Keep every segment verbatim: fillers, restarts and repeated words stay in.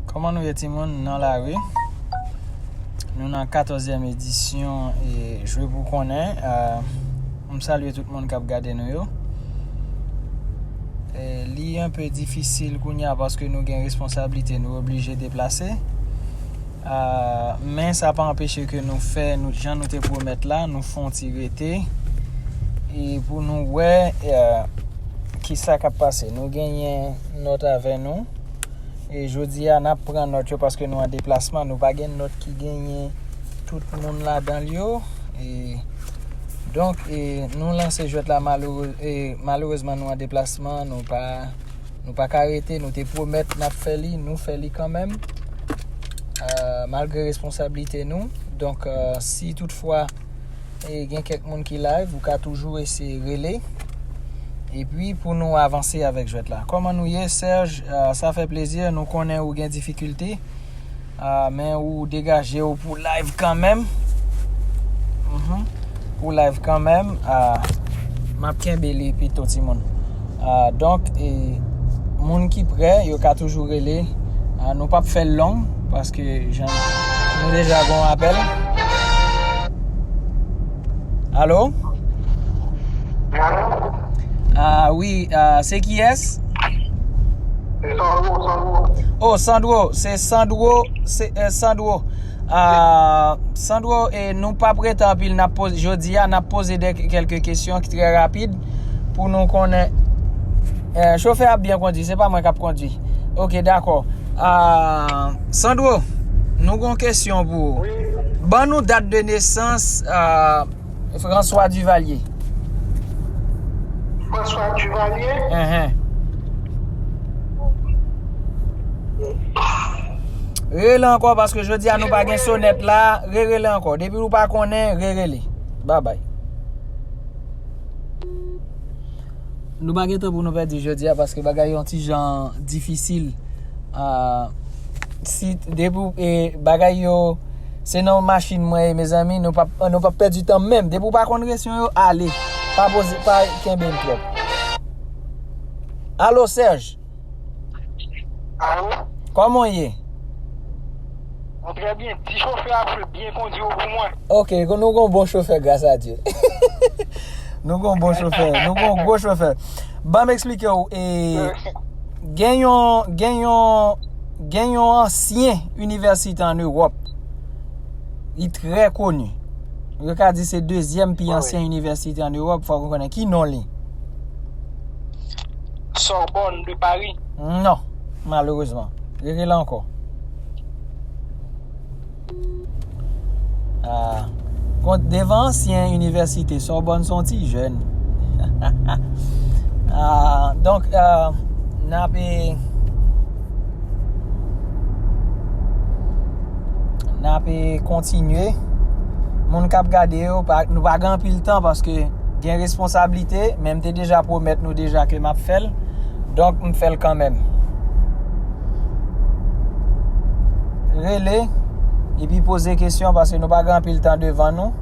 Kòman nou ye, timoun? Nan lari. Nou nan katòzyèm edisyon e Jwe pou konnen. Ah, m salye tout moun k ap gade nou yo. E li enpe difisil kounye a paske nou gen responsablite, nou oblije deplase. Ah, men sa pa anpeche ke nou fè nou, jan nou te pwomèt la, nou fè yon ti rete. E pou nou wè, eh, ki sa k ap pase. Nou genyen nòt avè nou. E jodi a, n ap pran nòt yo paske nou an deplasman. Nou pa gen nòt ki genyen tout moun ladan l yo. E donk, e nou lanse jwèt la, malere-, e malerezman, nou an deplasman. Nou pa, nou pa ka rete. Nou te pwomèt n ap fè li. Nou fè li kanmenm. Ah, malgre responsablite nou. Donk, ah, si toutfwa e gen kèk moun ki live, ou ka toujou eseye rele. Epi pou nou avanse avèk jwèt la. Kòman nou ye, Serge? Ah, sa fè plezi, nou konnen ou gen difikilte. Ah, men ou degaje w pou live kanmenm. Mhm. Pou live kanmenm. Ah, m ap kenbe li pito, timoun. Ah, donk, e, moun ki prè, yo ka toujou rele. Ah, nou p ap fè l long, paske jan nou deja gon apèl. Alo? Alo? Ah, wi, ah, se kiyès? Se Sandro, Sandro. Oh, Sandro, se Sandro, se, eh, Sandro. Ah, Sandro, e nou p ap rete anpil, n ap poze, jodi a, n ap poze de kèlke kesyon ki trè rapid pou nou konnen. Eh, chofè ap byen kondwi, se pa mwen k ap kondwi. Ok, dakò. Ah, Sandro, nou gon kesyon pou ou. Wi. Ban nou dat de nesans, ah, François Duvalier. François Duvalier? Enhen. Rele ankò, paske jodi a nou pa gen sonèt la, rerele ankò. Depi ou pa konnen, rerele. Babay. Nou pa gen tan pou nou pèdi jodi a, paske bagay yo yon ti jan difisil. Ah, si, depi, e, bagay yo, se nan machin mwen ye, mezanmi, nou p ap, nou p ap pèdi tan menm. Depi ou pa konn kesyon yo, ale. Pa poze, pa kenbe m twòp. Alo, Serge. Alo? Kòman w ye? Mwen trè byen. Di chofè a pou l byen kondwi w pou mwen. Ok, nou gon bon chofè, gras a Dye. Nou gon bon chofè, nou gon gwo chofè. Ban m eksplike w, e, gen yon, gen yon, gen yon ansyen inivèsite ann Ewòp. Li trè koni. Yo ka di se dezyèm pi ansyen inivèsite ann Ewòp, fòk ou konnen. Ki non li? Sorbonne de Paris. Non, malerezman. Rele ankò. Ah, kont devan ansyen inivèsite, Sorbonne se yon ti jèn. Ah, donk, ah, n ap, e, n ap, e, kontinye. Moun k ap gade yo, pa, nou pa gen anpil tan paske gen responsablite, men m te deja pwomèt nou deja ke m ap fè l. Donk, m fè l kanmenm. Rele, epi poze kesyon, paske nou pa gen anpil tan devan nou.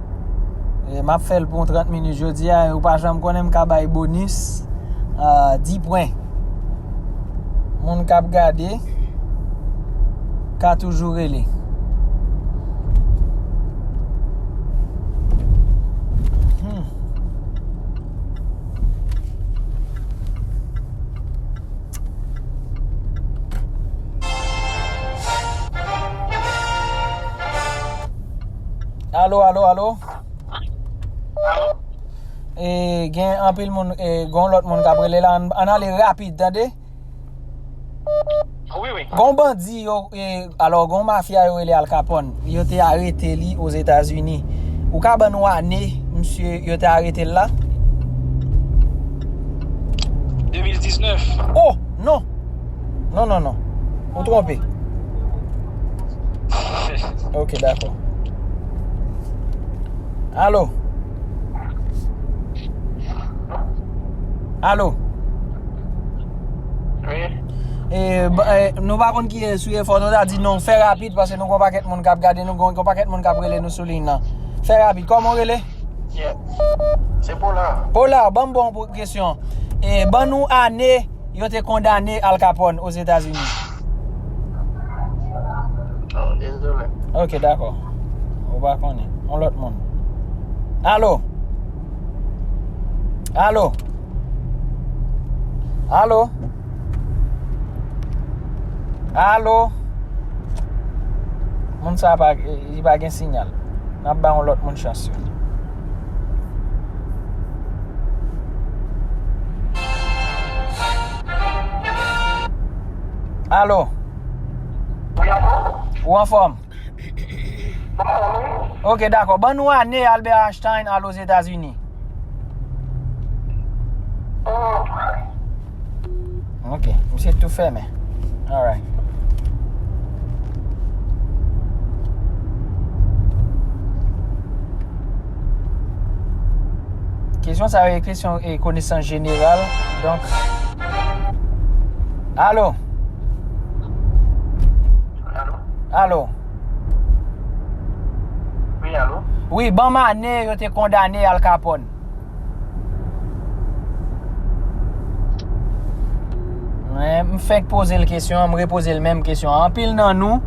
E, m ap fè l pou yon trant minit jodi a, e ou pa janm konnen m ka bay bonis, ah, dis pwen. Moun k ap gade ka toujou rele. Hmm. Alo, alo, alo. E, gen anpil moun, e, gen lòt moun k ap rele la. Ann, ann ale rapid, tande? Wi, wi. Gon bandi, yo, e, alò, gon mafya yo rele Al Capone. Yo te arete li Ozetazini. Ou ka ban nou ane, misye, yo te arete l la? De mil diznèf. Oh, non. Non, non, non. Ou twonpe. Ok, dakò. Alo? Alo? Wi. E, ba, e, nou pa konn kiyès ou ye, fò nou ta di non, fè rapid, paske nou gon pakèt moun k ap gade nou, gon, gon pakèt moun k ap rele nou sou liy nan. Fè rapid, kòman w rele? Yeah. Se Pola. Pola, ban m bon pou kesyon. E, ban nou ane yo te kondane Al Capone Ozetazini. Non, dezole. Ok, dakò. Ou pa konnen. On lòt moun. Alo? Alo? Alo? Alo? Moun sa pa, li pa gen sinyal. N ap ba yon lòt moun chans yo. Alo? Ou anfòm? Ok, dakò. Ban nou ane Albert Einstein al Ozetazini. Ok, misye tou fèmen. Alright. Kesyon sa yo, kesyon e konesans jeneral. Donk, alo? Alo? Alo? Wi, alo? Wi, ban m ane yo te kondane Al Capone. Men, m fenk poze l kesyon an, m repoze l menm kesyon an. Anpil nan nou,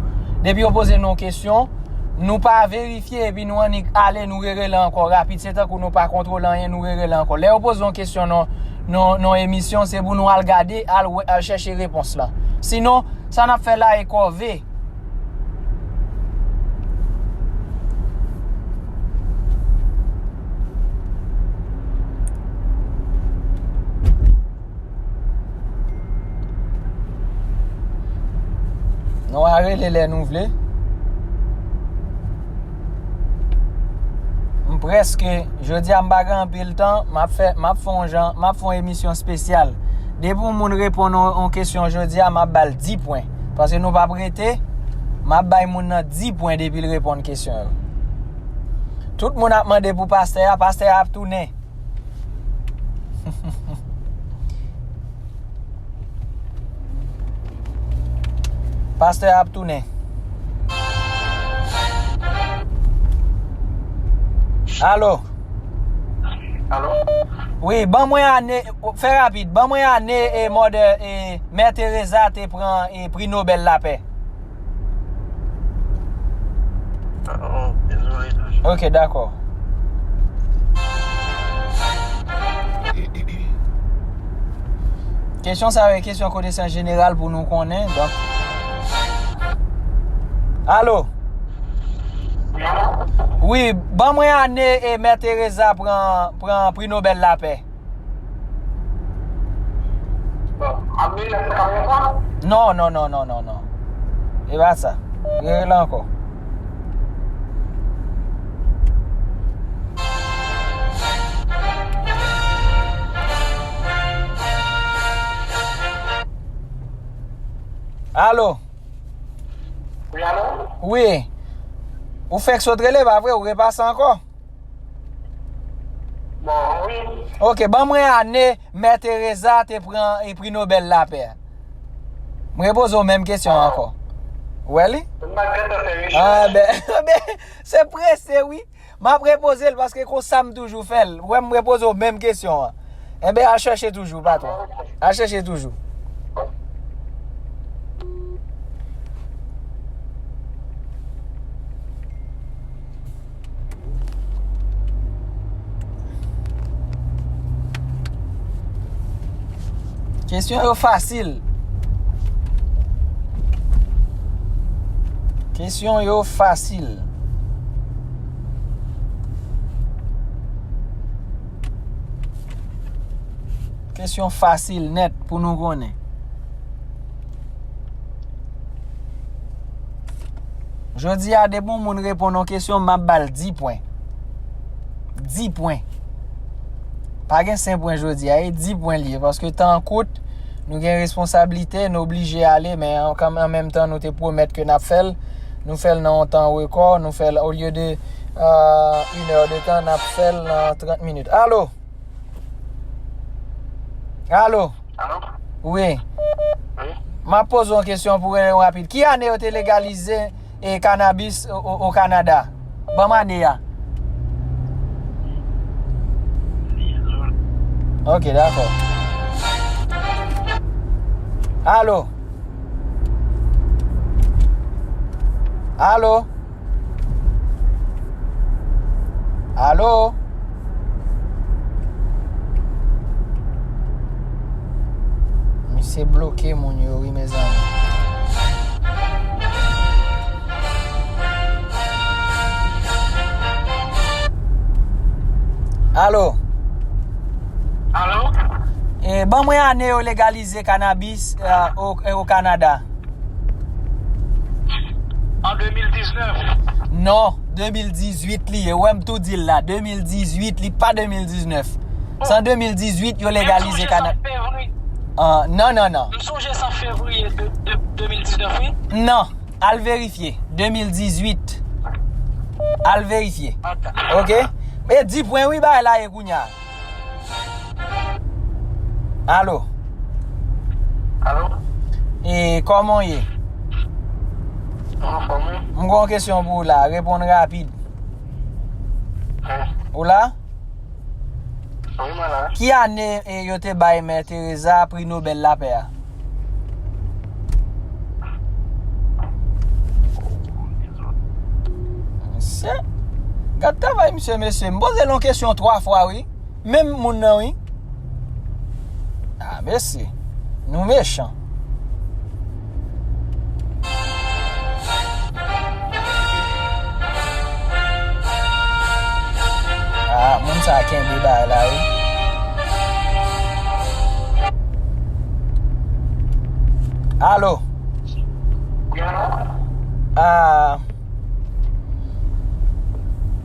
depi yo poze nou yon kesyon, nou pa verifye epi nou annik ale, nou rerele ankò rapid. Se tankou nou pa kontwole anyen, nou rerele ankò. Lè yo poze yon kesyon nan, nan, nan emisyon, se pou nou al gade, al, wè, al chèche repons lan. Sinon, sa n ap fè la e kòve. Nou a rele lè nou vle. M prèske, jodi a m pa gen anpil tan, m ap fè, m ap fè yon jan, m ap fè yon emisyon espesyal. Depi yon moun reponn yon, yon kesyon jodi a, m ap ba l dis pwen. Paske nou p ap rete, m ap bay moun nan dis pwen depi l reponn kesyon yo. Tout moun ap mande pou pastè a, pastè a ap tounen. Pastè a ap tounen. Alo? Alo? Wi, ban mwen ane, fè rapid, ban mwen ane e mòdè e Mè Teresa te pran e pri Nobèl Lapè. Ah, oh, dezole toujou. Ok, dakò. Kesyon sa yo, kesyon konesans jeneral pou nou konnen. Donk, alo? Wi, ban mwen ane e Mè Teresa pran, pran pri Nobèl Lapè. An mil nèf san katrevenntwa? Non, non, non, non, non, non. E pa sa. Rele ankò. Alo? Wi, alo? Wi. Ou fèk sot rele, pa vre? Ou repase ankò? Bon, wi. Ok, ban mwen ane Mè Teresa te pran e pri Nobèl Lapè a. M repoze w menm kesyon an ankò. Ou wè li? M pa t gentan fè rechèch. Ah, ben, ben, se prese, wi. M ap repoze l paske konsa m toujou fè l. Ou wè m repoze w menm kesyon an. Enben, al chèche toujou, patwon. Al chèche toujou. Kesyon yo fasil. Kesyon yo fasil. Kesyon fasil nèt pou nou konnen. Jodi a, depi yon moun reponn yon kesyon, m ap ba l dis pwen. Dis pwen. Pa gen senk pwen jodi a, e dis pwen l ye, paske tan an kout, nou gen responsablite, nou oblije ale, men an, kan, an menm tan, nou te pwomèt ke n ap fè l. Nou fè l nan yon tan rekò, nou fè l, olye de, euh, une heure de temps, n ap fè l nan trant minit. Alo? Alo? Alo? Wi. Wi. M ap poze yon kesyon pou w reponn rapid. Ki ane yo te legalize e kanabis o, o, o Kanada? Ban m ane a. Ok, dakò. Alo? Alo? Alo? Misye bloke moun yo, wi, mezanmi. Alo? Alo? E, ban mwen ane yo legalize kanabis, e, o, e, o Kanada. An de mil diznèf. Non, de mil dizuit li ye. Ou wè m tou di l la, de mil dizuit, li pa de mil diznèf. Se an de mil dizuit yo legalize kanabis. Ah, non, non, non. M sonje sa fevriye de, de, de mil diznèf, wi. Non, al verifye. De mil dizuit. Al verifye. Ok? E di pwen wi bagay la ye kounye a. Alo? Alo? E, kòman w ye? Mwen anfòm, wi. M gen yon kesyon pou w la. Reponn rapid. Wi. Ou la? Wi, mwen la. Ki ane, e, yo te bay Mè Teresa pri Nobèl Lapè a? Mesye, gad travay misye, mesye. M poze l yon kesyon twa fwa, wi. Menm moun nan, wi. Ah, mesye. Nou mechan. Ah, moun sa kenbe bagay la, wi. Alo? Wi, alo? Ah,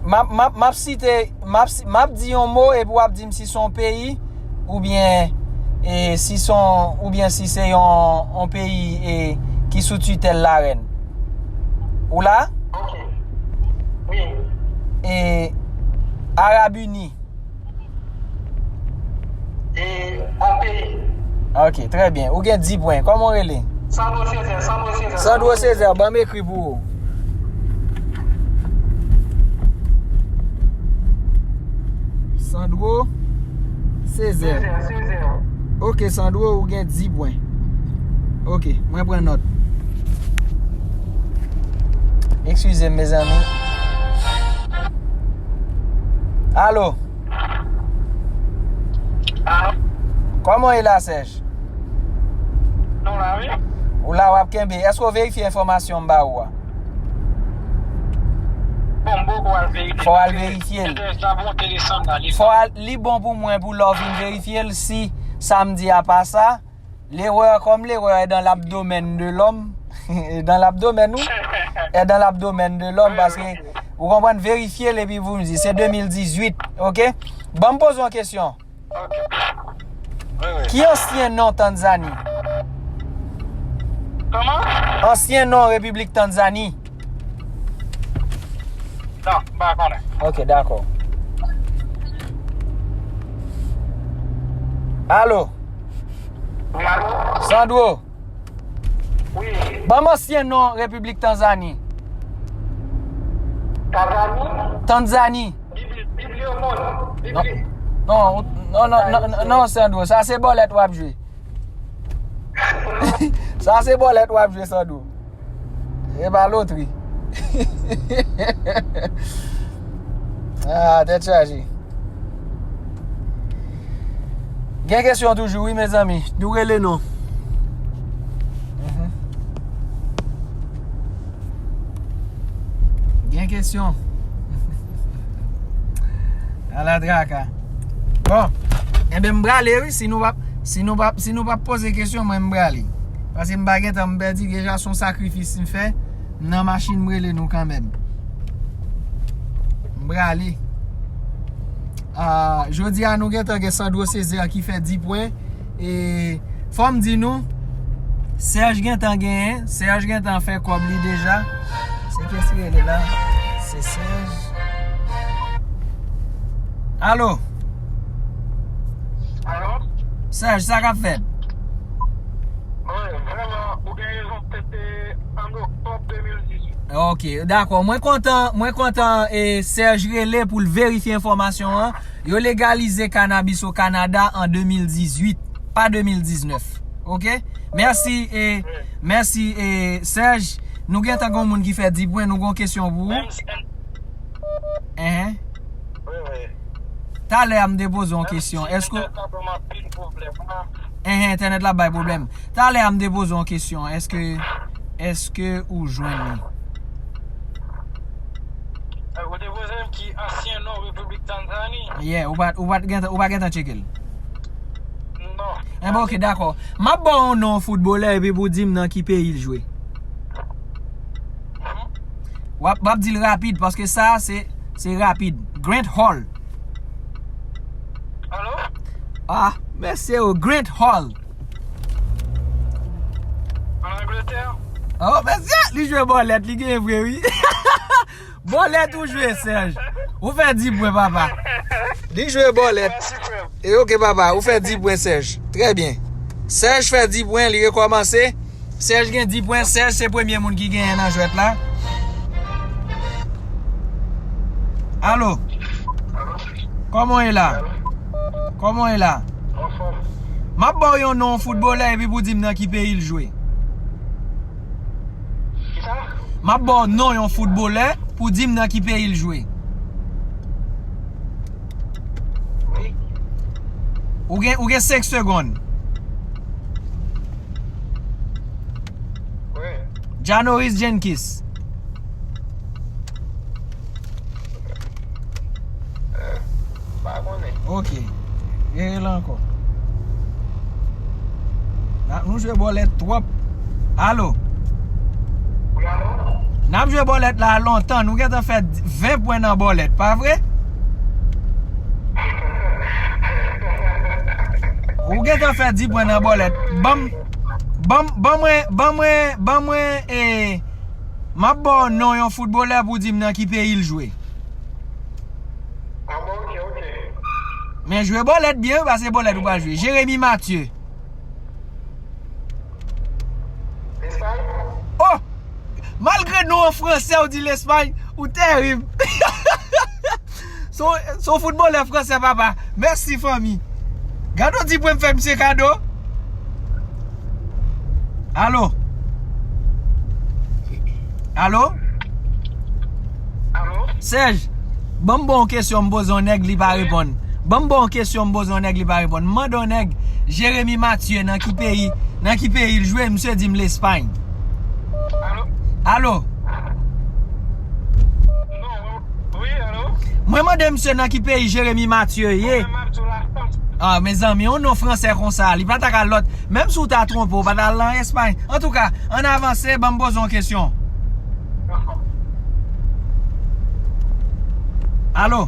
m ap, m ap, m ap site, m ap si-, m ap di yon mo epi w ap di m si se yon peyi oubyen, e, si se yon, oubyen si se yon, yon peyi, e, ki sou titèl larèn. Ou la? Ok. Wi. E, Arab Ini. E, an peyi. Ok, trè byen. Ou gen di pwen. Kòman w rele? Sandro Césaire, Sandro Césaire. Sandro Césaire, ban m ekri pou ou. Sandro Césaire. Césaire, Césaire. Ok, Sandro, ou gen di pwen. Ok, mwen pran nòt. Eskize m, mezanmi. Alo? Alo? Kòman w ye la, Sèj? Nou la, wi. Ou la, w ap kenbe. Èske w verifye enfòmasyon m ba ou a? Bon, m poko al verifye. Fò w al verifye l. Sa bon, enteresan nan li. Fò w al, li bon pou mwen pou lè w vin verifye l si sa m di a pa sa. L'erreur comme l'erreur est dans l'abdomen de l'homme. Est dans l'abdomen, ou? Est dans l'abdomen de l'homme, paske ou konprann, verifye l epi pou m di, se de mil dizuit, ok? Ban m poze yon kesyon. Ok. Wi, wi. Ki ansyen non Tanzani? Kòman? Ansyen non Repiblik Tanzani. Non, m pa konnen. Ok, dakò. Alo? Wi, alo? Sandro? Wi. Ban m ansyen non Repiblik Tanzani. Tanzani? Tanzani. Bibli-, Bibliomon. Non. Bibli. Non, non, non, non, non, non, Sandro. Sa se bòlèt w ap jwe. Sa se bòlèt w ap jwe, Sandro. E pa lotri. Ah, tèt chaje. Gen kesyon toujou, wi, mezanmi. Nou rele non. Mhm. Gen kesyon. Ala traka. Bon, enben, m prale, wi, si nou p ap, si nou p ap, si nou p ap poze kesyon, mwen, m prale. Paske m pa gen tan, m pèdi deja, se yon sakrifis m fè. M nan machin, m rele nou kanmenm. M prale. Ah, jodi a, nou gentan gen Sandro Césaire ki fè di pwen. E fò m di nou, Serge gentan genyen. Serge gentan fè kòb li deja. Se kiyès ki rele la? Se Serge. Alo? Alo? Serge, sa k ap fèt? Wi, vrèman, ou gen rezon, se te an oktòb de mil dizuit. Ok, dakò. Mwen kontan, mwen kontan, e, Serge rele pou l verifye enfòmasyon an. Yo legalize kanabis o Kanada an de mil dizuit, pa de mil diznèf. Ok? Mèsi, e, mèsi, e, Serge. Nou gentan gen yon moun ki fè di pwen, nou gen yon kesyon pou ou. Menm si Enhen. Wi, wi. Talè a m te poze yon kesyon. Èske... Entènèt la ban m anpil pwoblèm. Enhen, entènèt la bay pwoblèm. Talè a m te poze yon kesyon. Èske, èske ou jwenn li? Eh, ou te poze m ki ansyen non Repiblik Tanzani? Yeah, ou pa, ou pa gentan, ou pa gentan tcheke l? Non. Enben, ok, dakò. M ap ba w yon non foutbolè epi pou w di m nan ki peyi l jwe. W ap, w ap di l rapid, paske sa a se, se rapid. Grant Hall. Alo? Ah, mesye o, Grant Hall. An Angletè? Oh, mesye, li jwe bòlèt, li gen vre, wi. Bòlèt ou jwe, Serge. Ou fè di pwen, papa. Li jwe bòlèt. Mèsi, frè m. E ok, papa, ou fè di pwen, Serge. Trè byen. Serge fè di pwen, li rekòmanse. Serge gen di pwen. Serge se premye moun ki genyen nan jwèt la. Alo? Kòman w ye la? Kòman w ye la? Anfòm. M ap ba w yon non foutbolè epi pou w di m nan ki peyi l jwe. Kisa? M ap ba w non yon foutbolè pou w di m nan ki peyi l jwe. Wi. Ou gen, ou gen senk segonn. Wi. Janoris Jenkins. Eh, pa konnen. Ok. Rele ankò. N ap, nou jwe bòlèt twòp. Alo? Wi, alo? N ap jwe bòlèt la lontan. Nou gentan fè ven pwen nan bòlèt, pa vre? Ou gentan fè di pwen nan bòlèt. Ban m, ban m, ban mwen, ban mwen, ban mwen, eh, m ap ba w non yon foutbolè pou w di m nan ki peyi l jwe. Ah bon, ok, ok. Men jwe bòlèt byen, wi, paske bòlèt ou pral jwe. Jeremy Mathieu. Lespay? Oh! Malgre non an fransè, ou di Lespay, ou terib. Se yon, se yon foutbolè fransè, papa. Mèsi, fanmi. Gade yon ti pwen m fè misye kado. Alo? Alo? Alo? Serge, ban m ba w yon kesyon m poze yon nèg, li pa reponn. Ban m ba w yon kesyon m poze yon nèg, li pa reponn. M mande yon nèg, Jeremy Mathieu, nan ki peyi, nan ki peyi l jwe, misye di m Lespay. Alo? Alo? Non, wi, alo? Mwen mande misye nan ki peyi Jeremy Mathieu ye. Mwen menm ap di w Lafrans. Ah, mezanmi, yon non fransè konsa, li pa ta ka lòt. Menm si w ta twonpe, w pa ta al nan Espay. Antouka, ann avanse, ban m poze yon kesyon. Alo?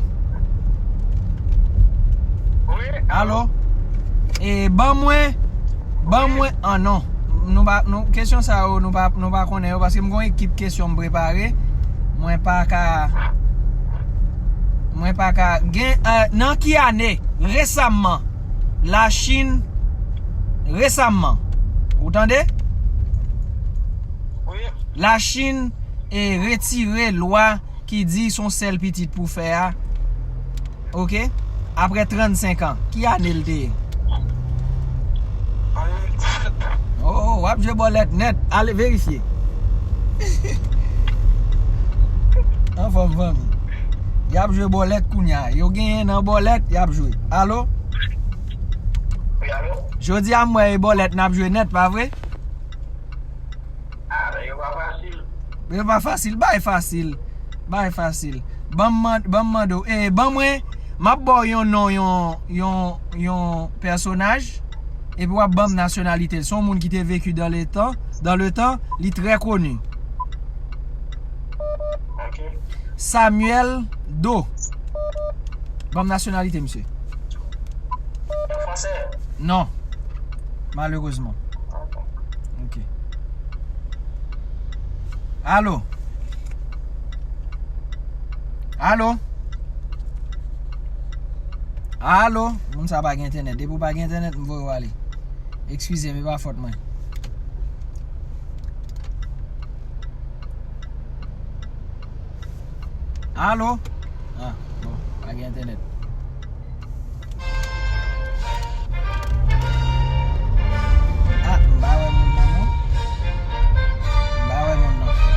Wi? Alo? E, ban mwen, ban mwen, ah non. Nou pa, nou, kesyon sa yo, nou pa, nou pa konnen yo, paske m gon ekip kesyon m prepare. Mwen pa ka, mwen pa ka gen, eh, nan ki ane, resamman, Lachin, resamman, ou tande? Wi. Lachin, eh, retire lwa ki di se yon sèl pitit pou fè a. Ok? Apre trannsenk an, ki ane l te ye? Oh, w ap jwe bòlèt nèt. Ale verifye. Anfòm, fanmi. Y ap jwe bòlèt kounye a. Yo genyen nan bòlèt, y ap jwe. Alo? Wi, alo? Jodi a, m wè e bòlèt n ap jwe nèt, pa vre? Ah, nèg yo pa fasil. Yo pa fasil, bay fasil. Bay fasil. Ban m man-, ban m mande w. Eh, ban mwen, m ap ba w yon non, yon, yon, yon pèsonaj. Epi w ap ban m nasyonalite l. Se yon moun ki te vécu dans le temps, dans le temps, li trè koni. Ok. Samuel Doe. Ban m nasyonalite misye. Fransè? Non. Malerezman. Ok. Alo? Alo? Alo? Moun sa pa gen entènèt. Depi w pa gen entènèt, m voye w ale. Eskize m, e pa fòt mwen. Alo? Ah, bon, pa gen entènèt. Ah, m pa wè moun nan, non. M pa wè moun nan.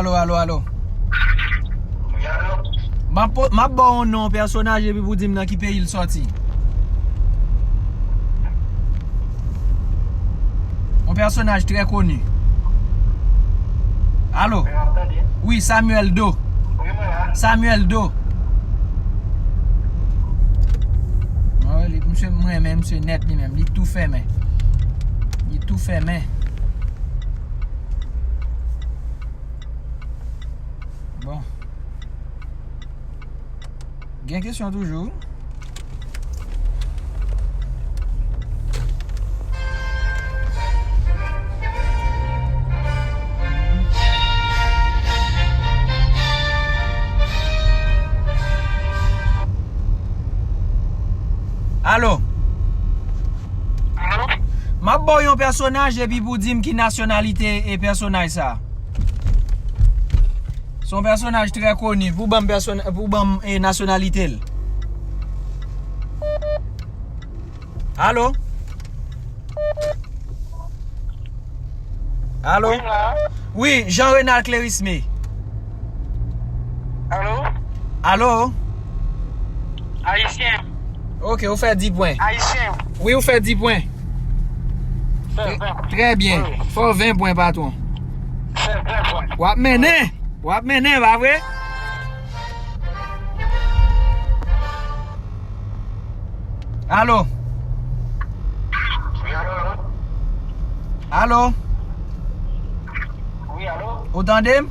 Alo, alo, alo. M ap po- m ap ba w yon non pèsonaj epi pou di m nan ki peyi l sòti. Yon pèsonaj trè koni. Alo? Wi, Samuel Doe. Samuel Doe. Mwen, li, misye, mwen renmen misye nèt li menm. Li tou fèmen. Li tou fèmen. Bon. Gen kesyon toujou. Alo? Alo? M ap ba w yon pèsonaj epi pou di m ki nasyonalite e pèsonaj sa. Se yon pèsonaj trè koni. Pou ban m pèsona- pou ban m, eh, nasyonalite l. Alo? Alo? Wi, la. Wi, Jean Renald Clérismé. Alo? Alo? Ayisyen. Ok, ou fè dis pwen. Ayisyen. Wi, ou fè dis pwen. Fè ven. Trè byen. Wi. Fè w ven pwen, patwon. Fè ven pwen. W ap mennen. W ap mennen, pa vre? Alo? Wi, alo? Alo? Wi, alo? Ou tande m?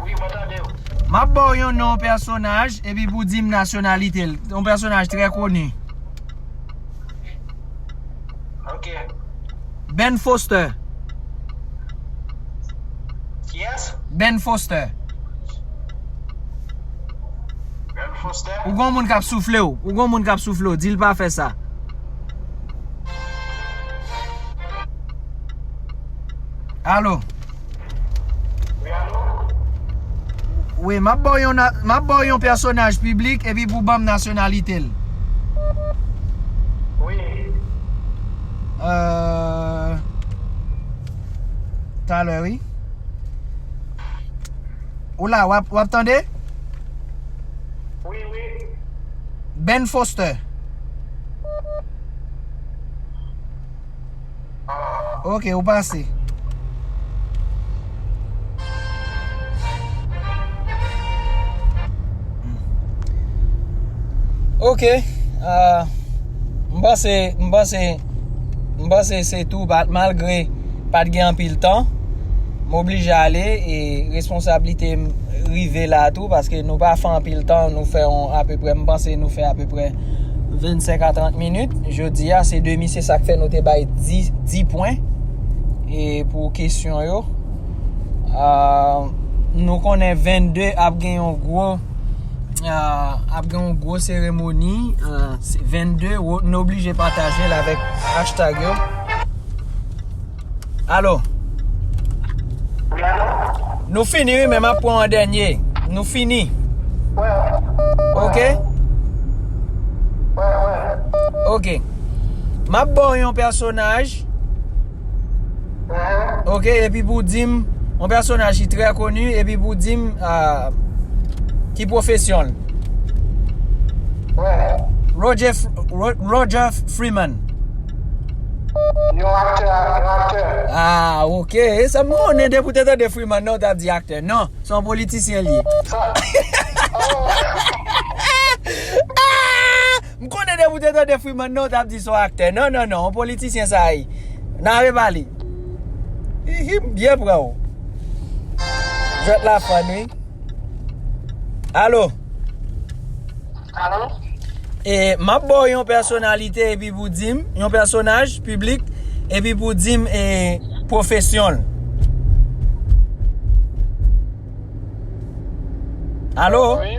Wi, mwen tande w. M ap ba w yon non pèsonaj, epi pou di m nasyonalite l. Yon pèsonaj trè koni. Ok. Ben Foster. Kiyès? Ben Foster. Ben Foster. Ou gon moun k ap soufle w. Ou gon moun k ap soufle w. Di l pa fè sa. Alo? Wi, alo? Wi, m ap ba w yon na- m ap ba w yon pèsonaj piblik epi pou ban m nasyonalite l. Wi. Euh, talè, wi. Ou la, w ap, w ap tande? Wi, wi. Ben Foster. Ok, ou pase. Ok, ah, m panse, m panse, m panse se tou, pa- malgre pa t gen anpil tan, m oblije ale, e responsablite m rive la tou, paske nou pa fè anpil tan, nou fè yon apeprè, m panse nou fè apeprè vennsenk a trant minit. Jodi a, se de misye, sa k fè nou te bay dis, dis pwen, e pou kesyon yo. Ah, nou konnen vennde ap gen yon gwo, ah, ap gen yon gwo seremoni, ah, se vennde, wo- nou oblije pataje l avèk hashtag yo. Alo? Wi, alo? Nou fini, wi, men m ap pran an dènye. Nou fini. Wè. Ok? Wè, wè. Ok. M ap ba w yon pèsonaj. Mhm. Ok, epi pou di m, yon pèsonaj ki trè koni, epi pou di m, ah, ki pwofesyon l. Wè. Roger F- Ro- Roger Freeman. Yon aktè, yon aktè. Ah, ok. E sa m konnen, depi w te tande Freeman nan, w t ap di aktè. Non, se yon politisyen l ye. Sa- Oh. Ah! M konnen depi w te tande Freeman nan, w t ap di se yon aktè. Non, non, non, yon politisyen sa ye. N a repale. Hihi, m byen pran w. Jwèt la fun, wi. Alo? Alo? E, m ap ba w yon pèsonalite epi pou di m, yon pèsonaj piblik, epi pou di m, e, pwofesyon l. Alo? Wi.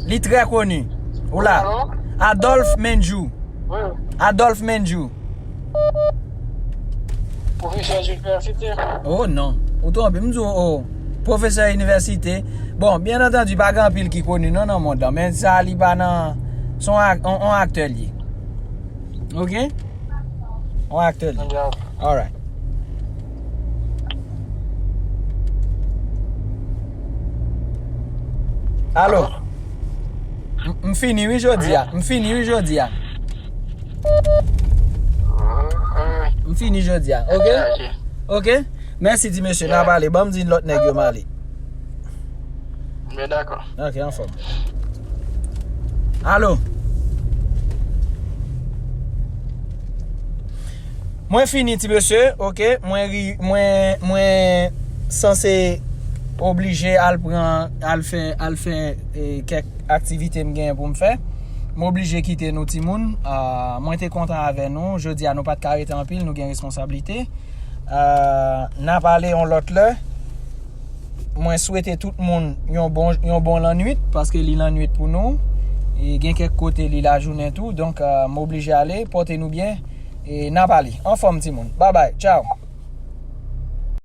Li trè koni. Ou la? Alo? Adolphe Menjou. Wi. Adolphe Menjou. Pwofesè inivèsite. Oh non. Ou twonpe, m di w, oh. Pwofesè inivèsite. Bon, byen antandi, pa gen anpil ki koni non nan mond lan, men sa li pa nan, se yon ak- yon, yon aktè li ye. Ok? Yon aktè li ye. Alright. Alo. M, m fini wi jodi a. M fini wi jodi a. M fini jodi a. Ok? Ok? Mèsi ti mesye. N a pale. Ban m di lòt nèg yo m ale. Men dakò. Ok, anfòm. Alo. Mwen fini ti mesye, ok? Mwen ri, mwen, mwen sanse oblije al pran, al fè, al fè eh, kèk aktivite m genyen pou m fè. M oblije kite nou timoun. Ah, mwen te kontan avè nou. Jodi a nou pa t ka rete anpil, nou gen responsablite. Ah, n a pale yon lòt lè. Mwen swete tout moun yon bon, yon bon lannwit, paske li lannwit pou nou. E gen kèk kote li lajounen tou, donk ah, m oblije ale, pote nou byen. E n a pale. Anfòm timoun. Babay, tchaw.